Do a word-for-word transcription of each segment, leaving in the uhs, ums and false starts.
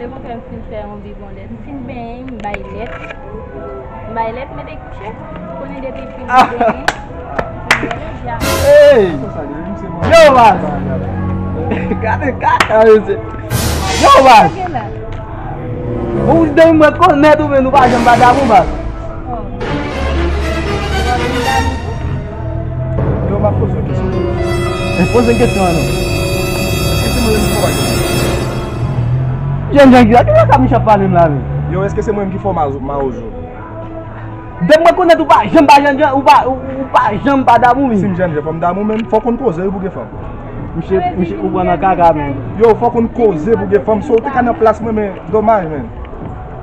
Lekontrè, m fin fè yon bibon lèt. M fin benyen, m bay lèt. M bay lèt, mete kouche. Konnen depi m fin benyen, m fin benyen, di a. Hey! Yo, baz! Gade kaka, mesye. Yo, baz! Ou de mwen konèt ou, men nou pa janm pa damou, baz. Yo, m ap poze yon kesyon. E poze kesyon an non. Èske se mwen menm ki fò mawozo? Jènjan ki la, ki sa Michel ap pale m la menm? Yo, èske se mwen menm ki fò mawozo? Depi mwen konèt ou pa janm pa jènjan, ou pa, ou, ou pa janm pa damou menm. Si m jènjan, fò m damou menm. Fò w konn koze wi pou gen fanm. Misye, misye, ou pran nan kaka menm. Yo, fò w konn koze pou gen fanm. Si w te ka nan plas mwen, men domaj menm.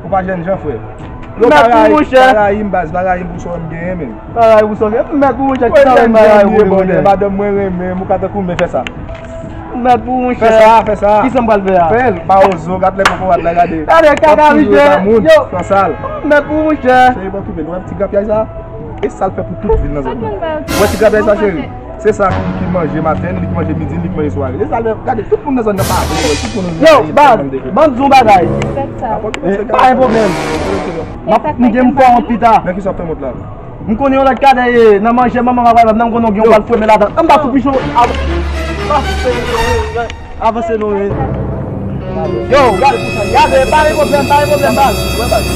Ou pa jènjan, frè. Yo, pa rayi, pa rayi m, baz, pa rayi m pou sa w genyen menm. Pa rayi pou sa w genyen. Mèt pou mwen, chèk, ki sa w pa rayi pou mwen? Madanm mwen renmen m, ou ka tankou m, men fè sa. Mèt pou mwen, chèk. Fè sa, fè sa. Kisa m pral fè a? Fè l, mawozo, gad lè kokorat la, gade. Gade kaka, misye. Yo. San sal. Mèt pou mwen, chèk. Cheri, pa okipe l, ou wè ti grapyay sa? E sa l fè pou tout vil nan zòn nan. Ou wè ti grapyay sa, cheri? Se sa ki, ki manje maten, li ki manje midi, li ki manje sware. E sa l fè, gade, tout moun nan zòn nan pa vle wè, tout moun nan zòn nan pa vle wè. Yo, baz, ban m di w yon bagay. Pa gen pwoblèm. M ap, m gen m fè wont pita. Men kisa w ap fè wont la? M konnen yon lòt kadè ye, nan manje manman m ap al, nan m konnen w gen yon bal fwe men ladan. Anba kou pichon. Avanse non, men. Yo, gade pou sa, gade, pa gen pwoblèm, pa gen pwoblèm, baz.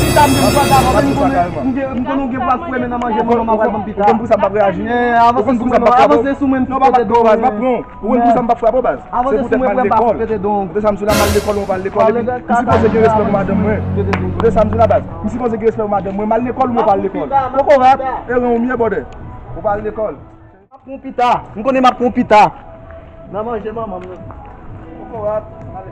Pita m gen m fè avanse, m konnen, m gen, m konnen w gen bal fwe men nan manje manman m ap al ban m pita. Ou konn pou sa m p ap reyaji? Avanse sou mwen, avanse sou mwen, m pete dwat, m ap pran w. Ou konn pou sa m p ap frape w, baz. Se poutèt m al lekòl. Ou te sa m sou la, m al lekòl, ou pa al lekòl, epi m sipoze gen respè pou madanm mwen. Ou te sa m sou la, baz. M sipoze gen respè pou madanm mwen, m al lekòl, ou pa al lekòl. Kokorat, e ran ou m ye, bòdè. Ou pa al lekòl. M ap pran w pita. M konnen m ap pran w pita. Nan manje manman m nan. Kokorat, ale.